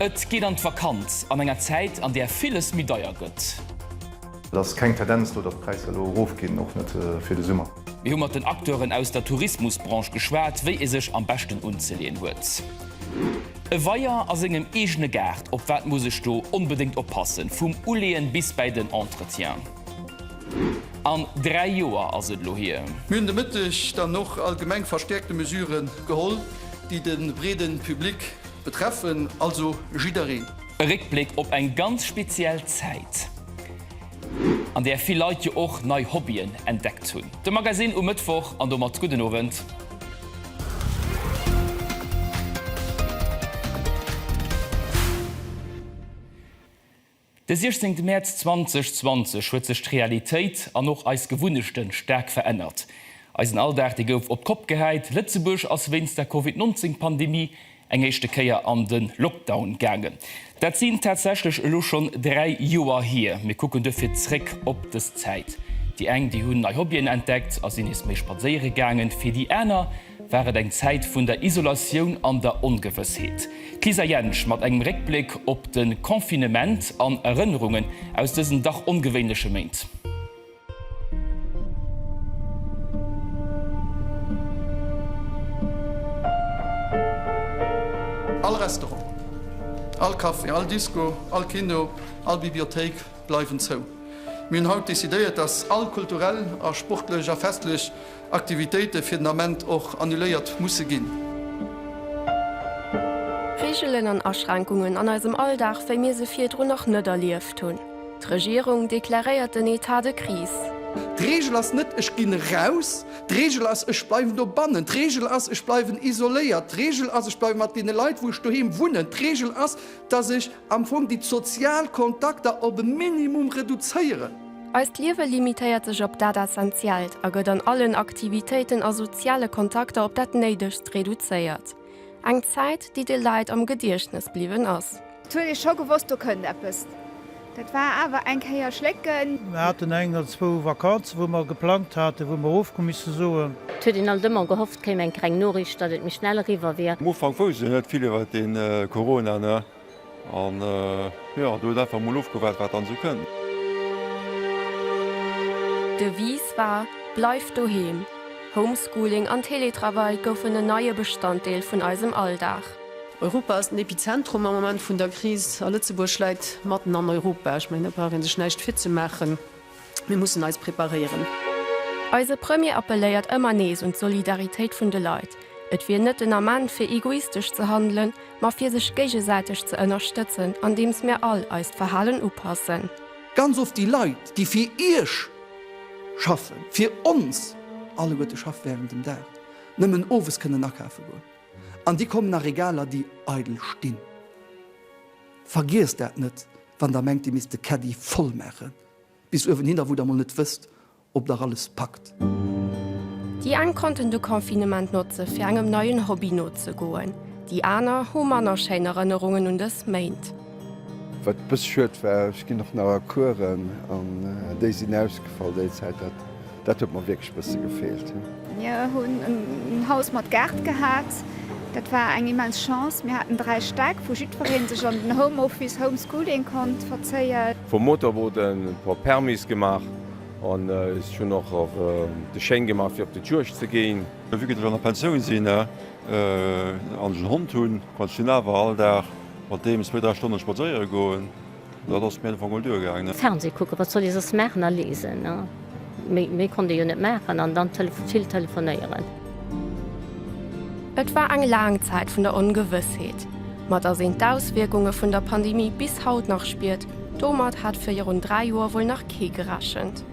Et geet an d'Vakanz, an enger Zäit, an där villes méi deier gëtt. Et ass keng Tendenz do, datt d'Präisser elo erofginn, och net fir de Summer. Mir hu mat den Acteuren aus der Tourismusbranche geschwat, wéi ee sech am beschten unzeleeën huet. E Weier a sengem eegene Gaart, op wat muss ech do onbedéngt oppassen, vum Uleeën bis bäi den Entretien? An 3 Joer ass et elo hier. Mir hunn de Mëtteg dann och allgemeng verstäerkte Mesure geholl, déi de breede Public betreffen, also jiddereen. E Réckbléck op eng ganz speziell Zäit, an där vill Leit jo och nei Hobbyen entdeckt hunn. De Magasinn um Mëttwoch an domat gudden Owend. De 16 Mäerz 2020 huet sech d'Realitéit an och eis Gewunnechte staark verännert. Eisen Alldag, dee gouf op d'Kopp gehäit. Lëtzebuerg ass wéinst der Covid 19 Pandemie eng éischte Kéier an de Lockdown gaangen. Dat sinn tatsächlech elo schonn 3 Joer hier. Mir kucken duerfir zréck op dës Zäit. Déi eng, déi hunn nei Hobbyen entdeckt a sinn nees méi spadséiere gaangen. Fir déi aner war et eng Zäit vun der Isolatioun an der Ongewëssheet. D'Lisa Jentsch mat engem Réckbléck op de Confinement an Erënnerungen aus dësen dach ongewéinleche Méint. All Restaurant, all Café, all Disco, all Kino, all Bibliothéik bleiwen zou. Mir hunn haut decidéiert, dass all kulturell a sportlech a festlech Aktivitéite fir den Ament och annuléiert musse ginn. Reegelen an Aschränkungen an eisem Alldag, wéi mir se virdrun nach net erlieft hunn. D'Regierung deklaréiert den Etat de crise. D'Reegel ass net, ech ginn eraus, d'Reegel ass, ech bleiwen dobannen, d'Reegel ass, ech bleiwen isoléiert, d'Reegel ass, ech bleiwe mat deene Leit, wou ech doheem wunnen, d'Reegel ass, dass ech am Fong déi sozial Kontakter op e Minimum reduzéieren. Eist Liewe limitéiert sech op dat Essentiellt a gëtt an allen Aktivitéiten a soziale Kontakter op dat Néidegst reduzéiert. Eng Zäit, déi de Leit am Gediechtnes bliwwen ass. Et huet ee scho gewosst, do kënnt eppes. Dat war awer eng Kéier schlécken. Mir haten eng oder zwou Vakanzen, wou mer geplangt haten, wou mer of hu misse soen. Et huet een alt ëmmer gehofft, et kéim eng kleng Noriicht, datt et méi schnell eriwwer wier. Am Ufank wousst ech net vill iwwer dee Corona, ne. An jo, do huet einfach mol ofgewaart, wat dann esou kënnt. D'Devise war Bleif doheem. Homeschooling an Teletravail goufen en neie Bestanddeel vun eisem Alldag. Europa ass den Epizentrum am Moment vun der Kris a Lëtzebuerg läit matten an Europa. Ech mengen, do brauch ee sech näischt virzemaachen. Mir mussen eis preparéieren. Eise Premier appelléiert ëmmer nees un d'Solidaritéit vun de Leit. Et wier net den Ament fir egoistesch ze handelen, ma fir sech géigesäiteg ze ënnerstëtzen, andeems mir all eist Verhalen upassen. Ganz oft déi Leit, déi fir Iech schaffen, fir ons alleguerte schaffe während dem Dag, nëmmen owes kënnen akafe goen, an déi kommen a Regaler, déi eidel stinn. Vergiesst dat net, wann Der mengt, Dir misst de Caddie voll maachen bis uewenhinner, wou Der mol net wësst, ob der alles packt. Déi eng konnten de Confinement notze fir engem neien Hobby nozegoen, déi aner hu manner schéin Erënnerungen un dës Méint. Wat e bësse schued war, ech ginn och nach a Coursen an déi sinn ausgefall déi Zäit. Dat dat huet mer wierklech e bësse gefeelt. Mir hunn en Haus mat Gaart gehat. Dat war eng immens Chance. Mir haten 3 Stäck, wou jiddweree sech an den Homeoffice, Homeschooling konnt verzéien. Vum Motorboot en puer Permis gemaach an ech hun och de Schéin gemaach fir op de Juegd ze gin. Vue que ech an der Pensioun sin an ech en Hond hun, konnt ech dun awer all Dag mat deem zwou, dräi Stonnen spadséieren goen. Dat ass mir am Fong mol duer gaangen. Fernseh kucken, wat soll ee soss maachen a lesen, méi méi konnt ee jo net maachen an dann vill telefonéieren. Et war eng laang Zäit vun der Ongewëssheet. Ma dass een d'Auswierkunge vun der Pandemie bis haut nach spiert, domat hat virun 3 Joer wuel nach kee gerechent.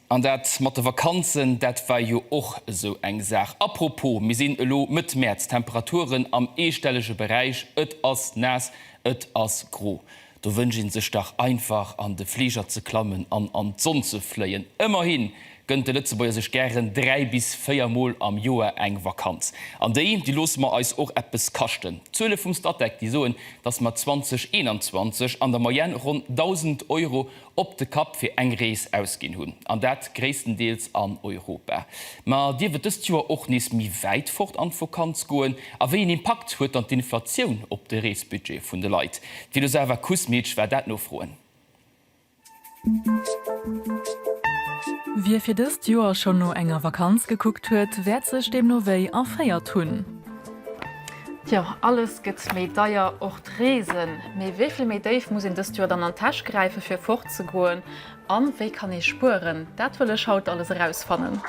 An dat mat de Vakanzen, dat war jo och esou eng Saach. A propos, mir sinn elo Mëtt Mäerz, Temperaturen am eestellege Beräich, et ass naass, et ass gro. Do wënscht ee sech dach einfach an de Fliger ze klammen an an d'Sonn ze fléien. Ëmmerhi. Gënnt de Lëtzebuerger sech gären 3 bis 4 Mol am Joer eng Vakanz. An déi, déi loosse mer eis och eppes kaschten. D'Zuele vum Statec, déi soen, datt mer 2021 an der Moyenne ronn 1.000 Euro op de Kapp fir eng Rees ausginn hunn. An dat gréisstendeels an Europa. Ma dierf et dëst Joer och nees méi wäit fort an d'Vokanz goen? A wéi een Impakt huet dann d'Inflatioun op de Reesbudget vun de Leit? D'Vidosava Kuzmic war dat nofroen. Wie fir dëst Joer schonn no enger Vakanz gekuckt huet, wäert sech deemno wéi erféiert hunn. Tjo, alles gëtt méi deier, och d'Reesen. Mee wéi vill méi déif muss een dëst Joer dann an d'Täsch gräife fir fort ze goen? An wéi kann ee spueren? Dat wëll ech haut alles erausfannen.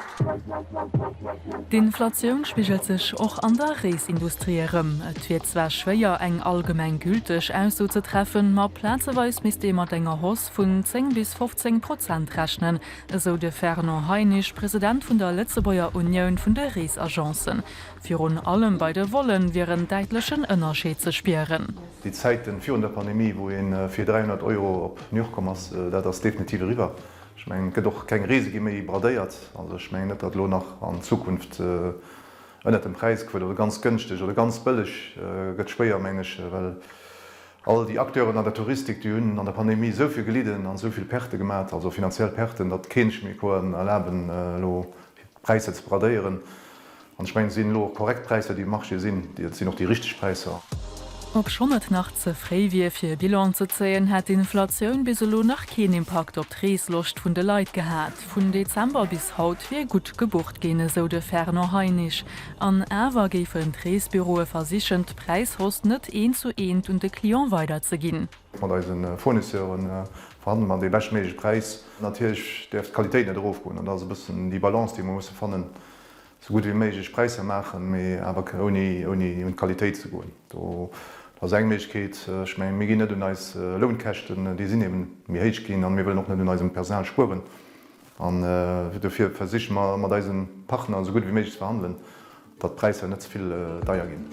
D'Inflatioun spigelt sech och an der Reesindustrie erëm. Et wier zwar schwéier, eng allgemeng gülteg Ausso ze treffen, ma plazeweis misst ee mat enger Hausse vun 10 bis 15 Prozent rechnen, esou de Fernand Heinisch, President vun der Lëtzebuerger Unioun vun de Reesagencen. Virun allem bei de Vollen wier en däitlechen Ënnerscheed ze spieren. Déi Zäiten virun der Pandemie, wou ee fir 300 Euro op New York komm ass, dat ass definitiv eriwwer. Ech mengen, et gëtt och keng Reese gi méi bradéiert. Also ech mengen net, datt elo nach an Zukunft ënnert dem Präis gefuer oder ganz gënschteg oder ganz bëlleg gëtt schwéier, mengen ech, well all déi Acteuren an der Touristik, déi hunn an der Pandemie esou vill gelidden an esou vill Pertë gemat, also finanziell Perten, datt kee sech méi kann erlaben, elo d'Präisser ze bradéieren. An ech mengen, et sinn elo och korrekt Präisser, déi um Marché sinn. Et sinn och déi richteg Präisser. Obschonn et nach ze fréi wier, fir e Bilan ze zéien, hätt d'Inflatioun bis elo nach keen Impakt op d'Reesloscht vun de Leit gehat. Vun Dezember bis haut wier gutt gebucht ginn, esou de Fernand Heinisch. An awer géifen d'Reesbüroe versichen, d'Präishausse net eent zu eent un de Client weiderzeginn. Mat eise Fournisseure verhandele mer dee beschtméigleche Präis. Natierlech däerf d'Qualitéit net erofgoen an dat ass e bëssen déi Balance, déi mer musse fannen. Sou gutt wéi méiglech Präisser maachen, mee awer ouni un d'Qualitéit ze goen. Do ass eng Méiglechkeet. Ech mengen, mir ginn net un eis Lounkäschten, déi sinn eben méi héich ginn, an mir wëllen och net un eisem Personal spueren. An dofir versiche mer mat eise Partner esou gutt wéi méiglech ze verhandelen, datt d'Präisser net ze vill deier ginn.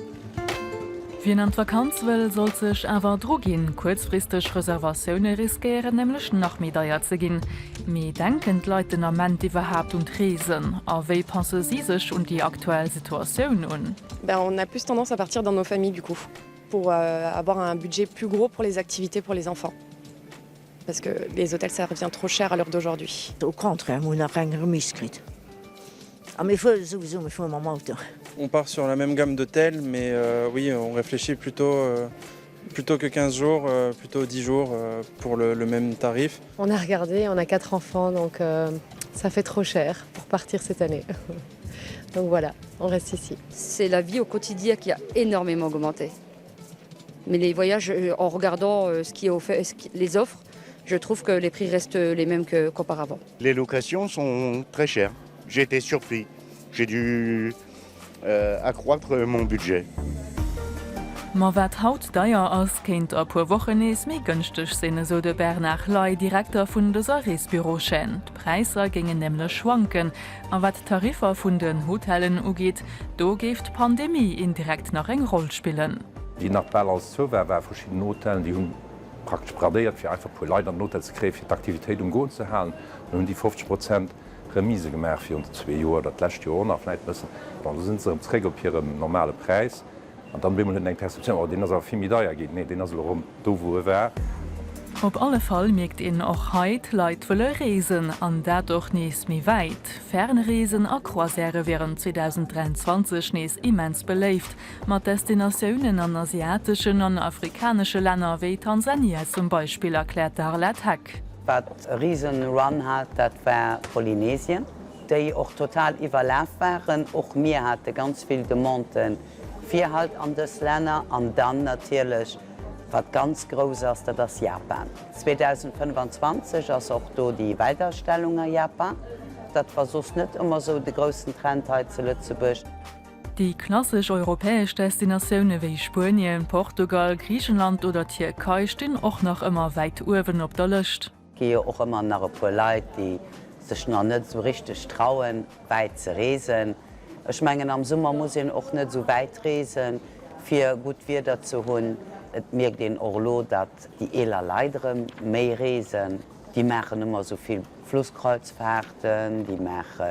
Wien an d'Vakanz wëll, sollt sech awer dru ginn. Kuerzfristeg Reservatioune riskéieren nämlech nach méi deier ze ginn. Mee denken d'Leit den Ament iwwerhaapt un d'Reesen? A wéi passe si sech un déi aktuell Situatioun un? Ben on a plus tendance à partir dans nos familles du coup pour avoir un budget plus gros pour les activités pour les enfants parce que les hôtels ça revient trop cher à l'heure d'aujourd'hui. Au contraire, mir hunn nach eng Remise kritt. A mir fuere souwisou, mir fuere mam Auto. On part sur la même gamme d'hôtels mais oui on réfléchit plutôt plutôt que 15 jours plutôt 10 jours pour le le même tarif. On a regardé, on a 4 enfants donc ça fait trop cher pour partir cette année. Donc voilà, on reste ici. C'est la vie au quotidien qui a énormément augmenté. Mais les voyages en regardant ce qui est offert, les offres, je trouve que les prix restent les mêmes qu'auparavant. Les locations sont très chères. J'ai été surpris. J'ai dû euh, accroître mon budget. Ma wat haut deier ass, kéint a puer Wochen nees méi gënschteg sinn, esou de Bernard Ley, Direkter vun dëser Reesbüro-Chaîne. D'Präisser géingen nämlech schwanken. A wat d'Tariffer vun den Hotellen ugeet, do géif d'Pandemie indirekt nach eng Roll spillen. Wéi nach bal alles zou war, ware verschidden Hotellen, déi hu praktesch bradéiert, fir einfach e puer Leit an den Hotel ze kréien, fir d'Aktivitéit um Goen ze halen. Dann hunn déi 50 Prozent Remise gemaach virun zwee Joer oder d'lescht Joer och nach vläicht e bëssen. Bon, elo si se erëm zréck op hirem normale Präis. An dann op eemol huet en eng Perceptioun, oh deen ass awer vill méi deier ginn. Nee, deen ass elo erëm do wou e war. Op alle Fall mierkt een och hei, d'Leit wëlle reesen an dat och nees méi wäit. Fernreesen a Croisièrë wieren 2023 nees immens beléift, mat Destinatiounen an asiateschen an afrikanesche Länner wéi Tansania zum Beispill, erkläert d'Arlette Heck. Wat e risen Run hat, dat war Polynesien, déi och total iwwerlaf waren. Och mir hate ganz vill Demanden fir halt an dës Länner. An dann natierlech, wat ganz grouss ass, dat ass Japan. 2025 ass och do déi Weltausstellung a Japan. Dat war soss net ëmmer esou de groussen Trend hei zu Lëtzebuerg. Déi klassesch europäesch Destinatioune wéi Spuenien, Portugal, Griichenland oder Tierkei stinn och nach ëmmer wäit uewen op der Lëscht. Gi jo och ëmmer nach e puer Leit, déi sech nach net esou richteg trauen, wäit ze reesen. Ech mengen, am Summer muss een och net esou wäit reesen, fir gutt Wieder ze hunn. Et mierkt een och elo, datt déi eeler Leit erëm méi reesen. Déi maachen ëmmer esou vill Flusskreuzfahrten, déi maache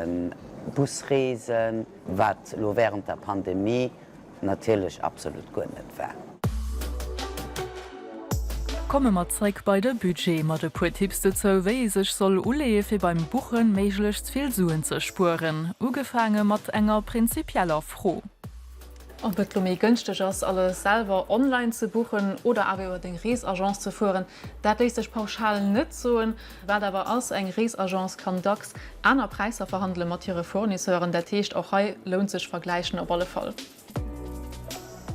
Busreesen, wat elo während der Pandemie natierlech absolut guer net war. Komme mer zréck bei de Budget mat e puer Tipps dozou, wéi ee sech soll uleeë fir beim Buche méiglechst vill Suen ze spueren. Ugefaange mat enger prinzipieller Fro. Ob et lo méi gënschteg ass, alles selwer online ze buchen oder awer iwwer eng Reesagence ze fueren, dat léisst sech pauschal net soen. Wat awer ass, eng Reesagence kann dacks aner Präisser verhandele mat hire Fournisseuren. Dat heescht, och hei lount sech vergläichen op alle Fall.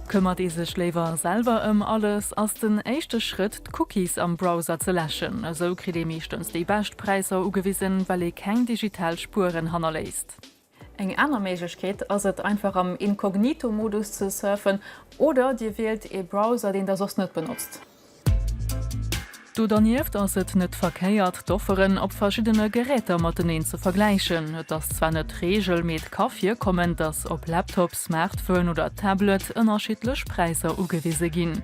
Këmmert ee sech léiwer selwer ëm alles, ass den éischte Schrëtt d'Cookies am Browser ze läschen. Esou kritt ee meeschtens déi bescht Präisser ugewisen, well ee keng digital Spueren hannerléisst. Eng aner Méiglechkeet ass et einfach am Inkognito-Modus ze surfen oder dir wielt ee Browser deen der soss net benotzt. Do dernieft ass et net verkéiert d'Offeren op verschiddene Geräter mateneen ze vergläichen. Et ass zwar net d'Reegel, mee et ka virkommen, dass op Laptop, Smartphone oder Tablet ënnerschiddlech Präisser ugewise ginn.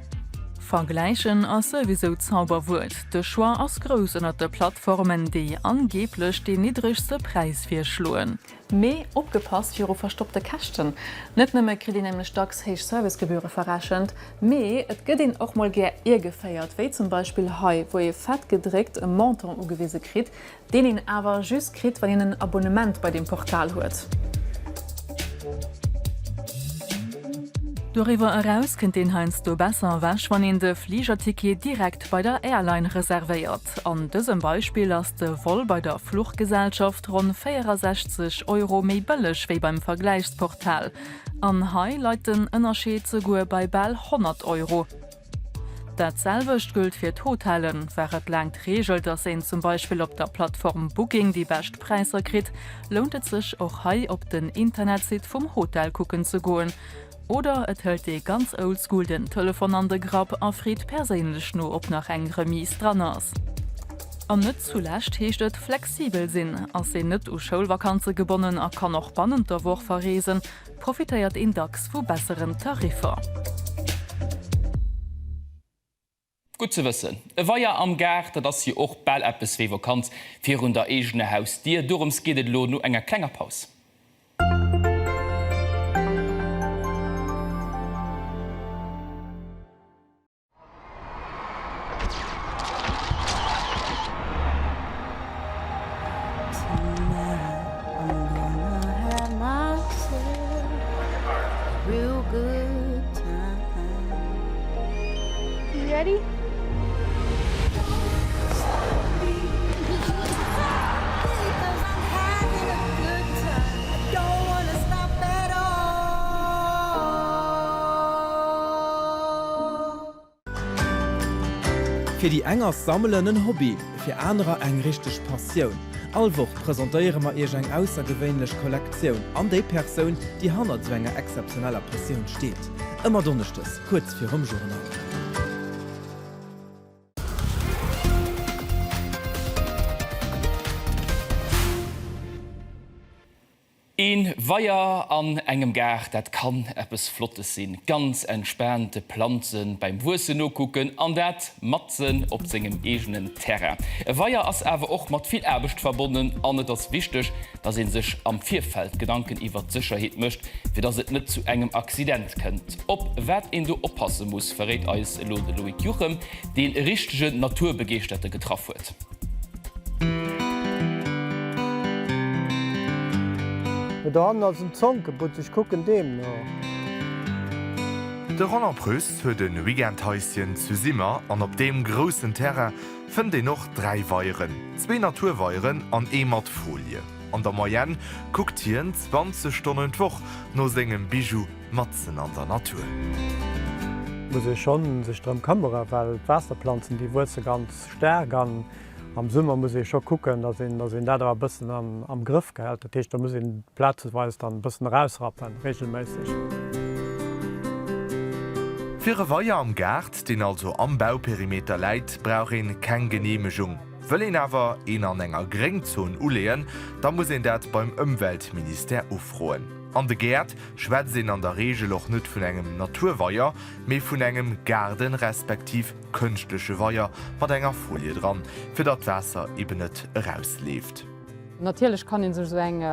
Vergläichen ass souwisou d'Zauberwuert. De Choix ass grouss ënnert de Plattformen, déi angeeblech deen niddregste Präis virschloen. Mee opgepasst viru verstoppte Käschten! Net nëmme kritt een nämlech dacks héich Servicegebühre verrechent, mee et gëtt een och mol gär iergeféiert, wéi zum Beispill hei, wou ee fett gedréckt e Montant ugewise kritt, Deen een awer just kritt, wann een en Abonnement bei deem Portal huet. Doriwwer eraus kënnt een heiansdo besser ewech, wann een de Fligerticket direkt bei der Airline reservéiert. An dësem Beispill ass de Vol bei der Fluchgesellschaft ronn 64 Euro méi bëlleg wéi beim Vergläichsportal. An hei leit den Ënnerscheed souguer bei bal 100 Euro. Dat selwecht gëllt fir d'Hotellen. War et laang d'Reegel, dass een zum Beispill op der Plattform Booking déi bescht Präisser kritt, lount et sech och hei op den Internetsite vum Hotel kucken ze goen. Oder et hëlt ee ganz oldschool den Telefon an de Grapp a freet perséinlech no, ob nach eng Remise dran ass. An net zulescht heescht et flexibel sinn. Ass een net u Schoulvakanze gebonnen a kann och bannent der Woch verreesen, profitéiert een dacks vu besseren Tariffer. Gutt ze wëssen, E Weier am Gaart, dat ass jo och bal eppes wéi Vakanz virun der eegener Hausdier. Dorëms geet et elo no enger klenger Paus. Fir déi eng ass Sammelen en Hobby, fir anerer eng richteg Passioun. All Woch presentéiere mer iech eng aussergewéinlech Kollektioun an déi Persoun, déi hannert esou enger exzeptioneller Passioun steet. Ëmmer donneschdes kuerz virum Journal. Een Weier an engem Gaart, dat kann eppes Flottes sinn. Ganz entspaant de Planzen beim Wuessen nokucken an dat matzen op sengem eegenen Terrain. E Weier ass awer och mat vill Aarbecht verbonnen an et ass wichteg, dass een sech am Virfeld Gedanken iwwert d'Sécherheet mécht, fir dass et net zu engem Accident kënnt. Op wat een do oppasse muss, verréit eis elo de Loïc Juchem, deen e richtegen Naturbegeeschterte getraff huet. Mee dohannen ass en Zonkebutz, ech kucken deem no. De Roland Preuss huet e Weekendhaisschen zu Simmer an op deem groussen Terrain fënnt een och 3 Weieren, zwee Naturweieren an ee mat Folie. An der Moyenne kuckt hien 20 Stonnen d'Woch no sengem Bijou matzen an der Natur. Muss ee schonn sech drëm këmmere, well d'Waasserplanzen déi wuesse ganz staark an am Summer muss ee scho kucken, datt een datt een dat awer e bëssen am Grëff gehält. Dat heescht, da muss een plazeweis dann e bëssen erausrappen, regelméisseg. Fir e Weier am Gaart, deen also am Bauperimeter läit, brauch een keng Geneemegung. Wëll een awer een an enger Gréngzon uleeën, da muss een dat beim Ëmweltministère ufroen. An de Gäert schwätzt een an der Reegel och net vun engem Naturweier, mee vun engem Gaarden respektiv kënschtleche Weier mat enger Folie dran, fir datt d'Waasser eben net erausleeft. Natierlech kann ee sech esou eng,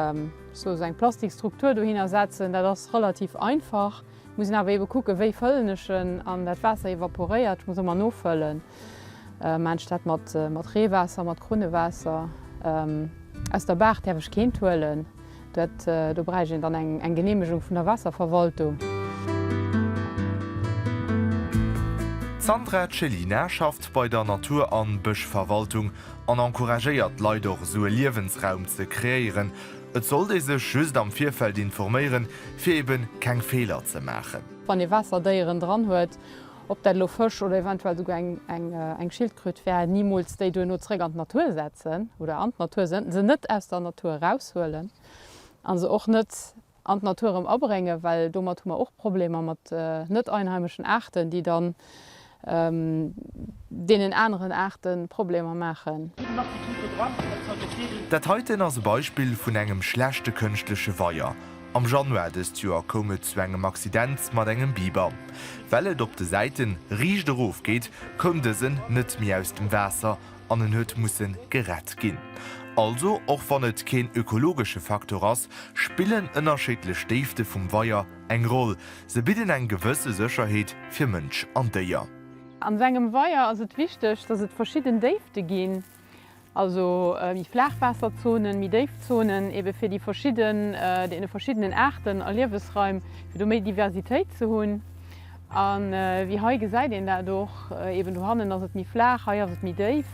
esou eng Plastikstruktur dohinner setzen, dat ass relativ einfach. Muss een awer ebe kucken, wéi fëllen ech en an dat Waasser evaporéiert, ech muss ëmmer nofëllen. Maan ech dat mat mat Reewaasser, mat Krunnewaasser? Aus der Baach däerf ech keent huelen, dat do bräicht een dann eng eng Geneemegung vun der Waasserverwaltung. D'Sandra Cellina schafft bei der Natur an Bëschverwaltung an encouragéiert d'Leit och esou e Liewensraum ze kreéieren. Et sollt ee sech just am Virfeld informéieren, fir eben keng Feeler ze maachen. Wann ee Waasserdéieren dran huet, ob dat elo Fësch oder eventuell souguer eng Schildkröt wär, nimools déi duerno zréck an d'Natur setzen oder an d'Natur se net aus der Natur eraushuelen a se och net an d'Natur erëm abréngen, well domat hu mer och Problemer mat net einheimeschen Aarten, déi dann deenen aneren Aarte Problemer maachen. Dat heiten ass e Beispill vun engem schlechte kënschtleche Weier. Am Januar dëst Joer koum et zu engem Accident mat engem Biber. Well et op de Säite riicht erof geet, koum dësen net méi aus dem Waasser an en huet musse gerett ginn. Also, och wann et keen ökologesche Faktor ass, spillen ënnerscheedlech Déifte vum Weier eng Roll. Se bidden eng gewësse Sécherheet fir Mënsch an Déier. An esou engem Weier ass et wichteg, dass et verschidden Déifte ginn, also méi flaach Waasserzonen, méi déif Zonen, ebe fir déi verschidden, deene verschiddenen Aarten a Liewesraim, fir do méi Diversitéit ze hunn. A wéi hei gesäit een dat och, eben dohannen ass et méi flaach, hei ass et méi déif.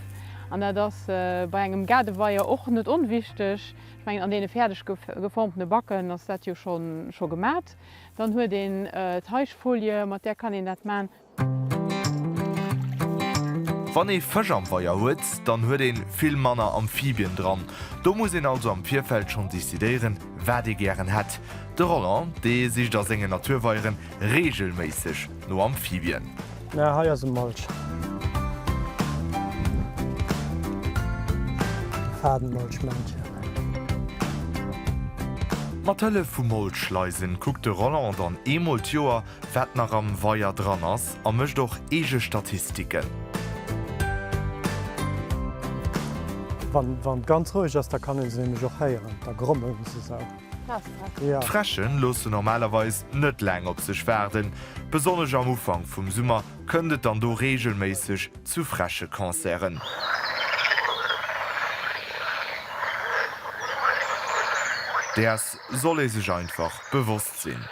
An dat ass bei engem Gaardeweier och net onwichteg. Ech mengen, an deene fäerdeg geformtene Backen ass dat jo scho gemat. Dann huet een d'Heischfolie, mat där kann een dat man. Wann ee Fësch am Weier huet, dann huet een vill manner Amphibien dran. Do muss een also am Virfeld schonn decidéieren, wat ee gären hätt. De Roland, dee sicht a sengen Naturweieren reegelméisseg no Amphibien. Mä hei ass e Molch. E Fadenmolchmännchen. Mat Hëllef vu Molchschleisen kuckt de Roland dann eemol d'Joer, wat nach am Weier dran ass a mécht och eege Statistiken. Wann et ganz roueg ass, da kann ee se nämlech och héieren, da grommelen se sou. D'Fräschen loossen normalerweis net laang op sech waarden. Besonnesch am Ufank vum Summer kënnt et dann do reegelméisseg zu Fräscheconcerten. Däers soll ee sech einfach bewosst sinn.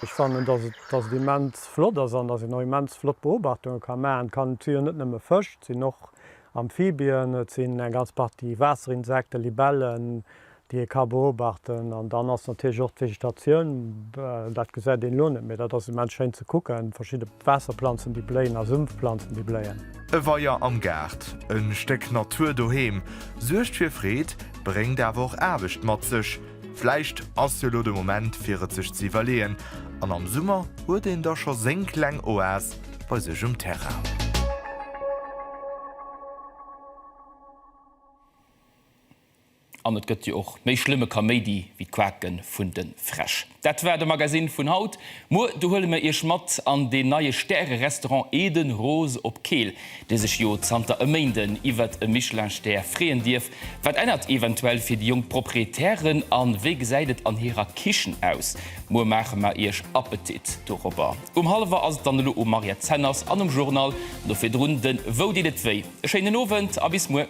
Ech fannen, dass et dass et immens flott ass an dass een och immens flott Beobachtunge ka maachen. Et kann, et si jo net nëmme Fësch, et sinn och Amphibien, et sinn eng ganz Partie Waasserinsekten, Libellen, déi ee ka beobachten. An dann ass natierlech och d'Vegetatioun, dat gesäit een elo net, mee dat ass immens schéin ze kucken, verschidde Waasserplanzen, déi bléien a Sumpfplanzen, déi bléien. E Weier am Gaart, e Stéck Natur doheem, suergt fir Freed, bréngt awer och Aarbecht mat sech. Vläicht ass jo lo de Moment fir et sech ze iwwerleeën an am Summer huet een da scho seng kleng Oas bei sech um Terrain. An et gëtt jo och méi schlëmme Kaméidi wéi d'Quake vun de Fräsch. Dat war de Magazine vun haut. Muer, do huele mir iech mat an deen neie Stäre-Restaurant Eden Rose op Keel, dee sech jo zanter e Méinden iwwert e Michelin-Stär freeën dierf. Wat ännert eventuell fir déi jonk Proprietären a wéi gesäit et an hirer Kichen aus? Muer maache mer iech Appetit dorobber. Um hallwer ass et dann elo um Mariette Zenners an um Journal, an do virdrun de Wou deet et wéi? E schéinen Owend a bis muer.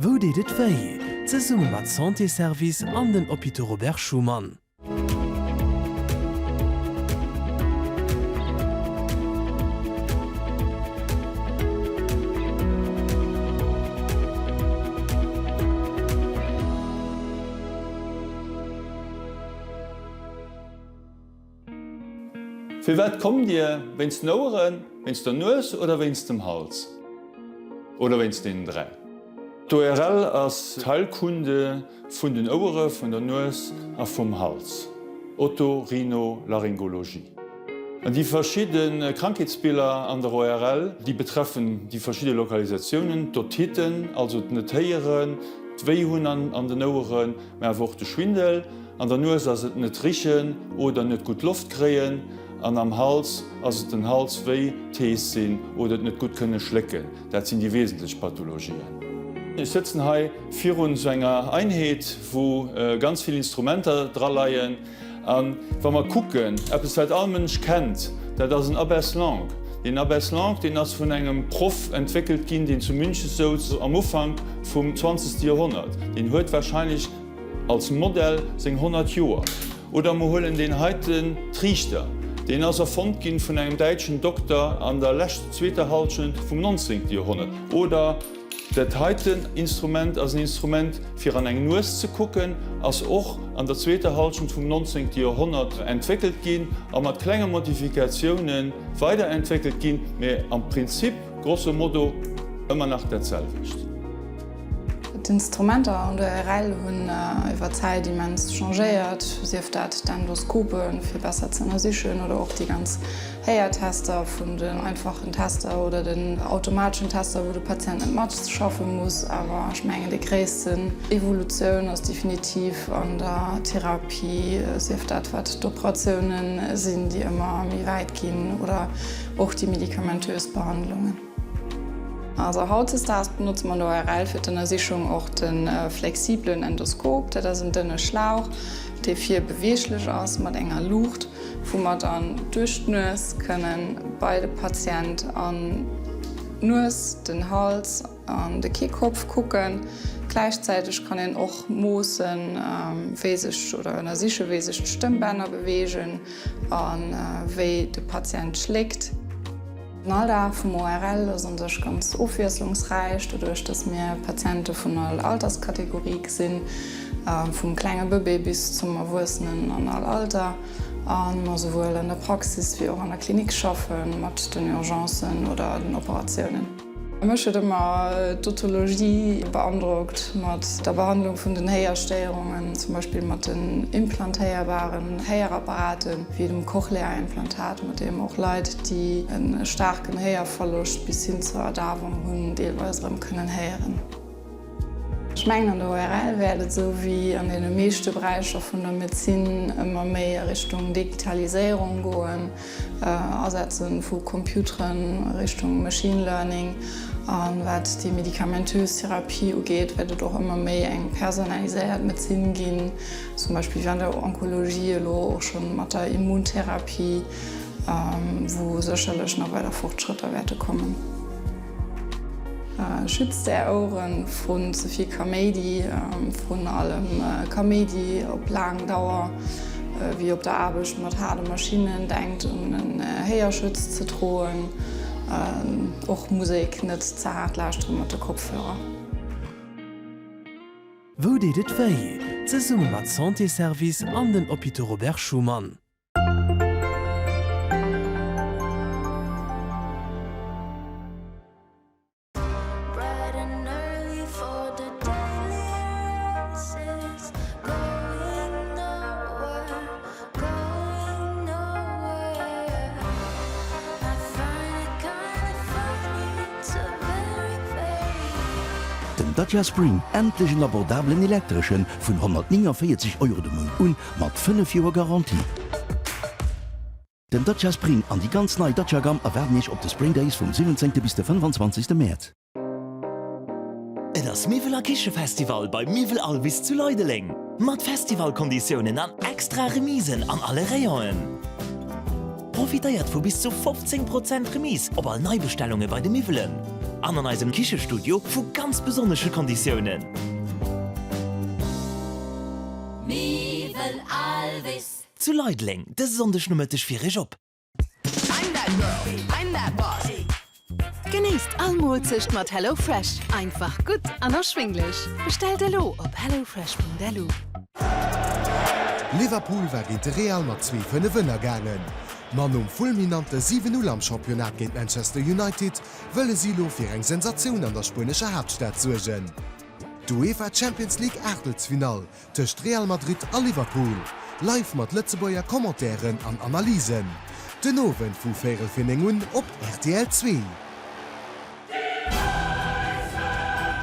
Wou deet et wéi? Zesumme mat Santé Service an den Hôpitaux Robert Schuman. Firwat kommt Dir? Wéinst den Oueren, wéinst der Nues oder wéinst dem Hals? Oder wéinst deenen 3? D'ORL ass d'Heilkunde vun den Ouere, vun der Nues a vum Hals, Oto-Rhino-Laryngologie. An déi verschidde Krankheetsbiller an der ORL, déi betreffen déi verschidde Lokalisatiounen, d'Otitten, also d'Net-Héieren, d'Wéihunn an den Oueren, mä awer och de Schwindel. An der Nues ass et net richen oder net gutt Loft kréien an am Hals ass et den Halswéi, d'Hees sinn oder et net gutt kënne schlécken. Dat sinn déi wesentlech Pathologien. Ech sëtzen hei virun esou enger Einheet, wou ganz vill Instrumenter dra leien. A wa mer kucken, eppes wat all Mënsch kennt, dat ass en Abaisse-langue. Deen Abaisse-langue, deen ass vun engem Proff entwéckelt ginn, deen zu München souz am Ufank vum zwanzegste Joerhonnert. Deen huet wahrscheinlech als Modell seng 100 Joer. Oder mer huelen deen heiten Triichter, deen ass erfonnt ginn vun engem däitschen Dokter an der lescht zweeter Halschent vum nonzéngte Joerhonnert. Oder dat heiten Instrument ass en Instrument fir an eng Nues ze kucken, ass och an der zweeter Halschent vum nonzéngte Joerhonnert entwéckelt ginn a mat klenge Modifikatioune weiderentwéckelt ginn, mä am Prinzip grosso modo ëmmer nach dat selwecht. D'Instrumenter an der ORL hunn iwwer d'Zäit immens changéiert, sief dat d'Endoskope fir besser ze ënnersichen oder och déi ganz Héiertester vun den einfachen Tester oder den automateschen Tester, wou de Patient net matschaffe muss. Awer ech mengen déi gréissten Evolutioun ass definitiv an der Therapie, sief dat wat d'Operatioune sinn, déi ëmmer méi wäit ginn oder och déi medikamentös Behandlungen. Also hautzesdaags benotze mer an der ORL fir d'Ënnersichung och de flexibelen Endoskop. Dat ass en dënne Schlauch, dee vir beweeglech ass mat enger Luucht, wou mer dann duerch d'Nues kënne bei de Patient an d'Nues, den Hals an de Kehlkopf kucken. Gläichzäiteg kann een och moossen, wéi sech oder ënnersiche wéi sech d'Stëmmbänner beweegen a wéi de Patient schléckt. Den Alldag vum ORL ass an sech ganz ofwiesslungsräich, doduerch dass mir Patiente vun all Alterskategorie gesinn, vum klenge Bëbee bis zum Erwuessenen an all Alter, a mer souwuel an der Praxis wéi och an der Klinik schaffe mat den Urgencen oder den Operatiounen. Mech huet ëmmer d'Otologie beandrockt mat der Behandlung vun den Héierstéierungen, zum Beispill mat den implantéierbaren Héierapparaten, wéi dem Cochlea-Implantat, mat deem och Leit, déi e staarken Héierverloscht bis hin zur Erdawung hunn, deelweis erëm kënnen héieren. Ech mengen, an der ORL wäert et, esou wéi an deene meeschte Beräicher vun der Medezin, ëmmer méi a Richtung Digitaliséierung goen, Asetze vu Computeren, Richtung Machine Learning. A wat déi medikamentös Therapie ugeet, wäert et och ëmmer méi eng personaliséiert Medezin ginn, zum Beispill wéi an der Onkologie elo och scho mat der Immuntherapie, wou sécherlech nach weider Fortschrëtter wäerte kommen. Schützt är Oueren vrun ze vill Kaméidi, vrun allem Kaméidi op laang Dauer, wéi op der Aarbecht mat haarde Maschinnen. Denkt un en Héierschutz ze droen. Och Musek net ze haart lauschteren mat de Kopfhörer. Wou deet et wéi? Zesumme mat Santé Service an den Hôpitaux Robert Schuman. Den Dacia Spring, endlech en abordabelen Elektreschen vun 149 Euro de Mount un, mat 5 Joer Garantie. Den Dacia Spring an déi ganz nei Dacia Gamm erwaarden Iech op de Spring Days vum 17. bis de 25. Mäerz. Et ass Miwwel a Kichefestival bei Miwwel Alvis zu Leideleng! Mat Festivalkonditiounen an extra Remisen an alle Rayonen. Profitéiert vu bis zu 15 Prozent Remise op all Neibestellunge bei de Miwwelen an an eisem Kichestudio vu ganz besonnesche Konditiounen. Miwwel Alvis. Zu Leideleng dëse Sonndeg Nomëtteg fir Iech op. I'm that girl, I'm that boss. Genéisst all Moolzecht mat Hello Fresh, einfach gutt an erschwénglech. Bestellt elo op hellofresh.lu. Liverpool war géint de Real mat 2, 5 ënnergaangen. Ma nom fulminante 7, 0 am Championnat géint Manchester United wëlle si elo fir eng Sensatioun an der spuenescher Haaptstad suergen. D'UEFA Champions League Aachtelsfinall tëscht Real Madrid a Liverpool, live mat Lëtzebuerger Commentairen an Analysen. Den Owend vu véierel fir 9 un op rtl 2.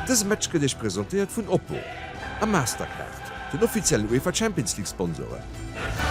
Dëse Match gëtt Iech presentéiert vun Oppo a Mastercard, den offiziellen UEFA Champions League Sponsoren.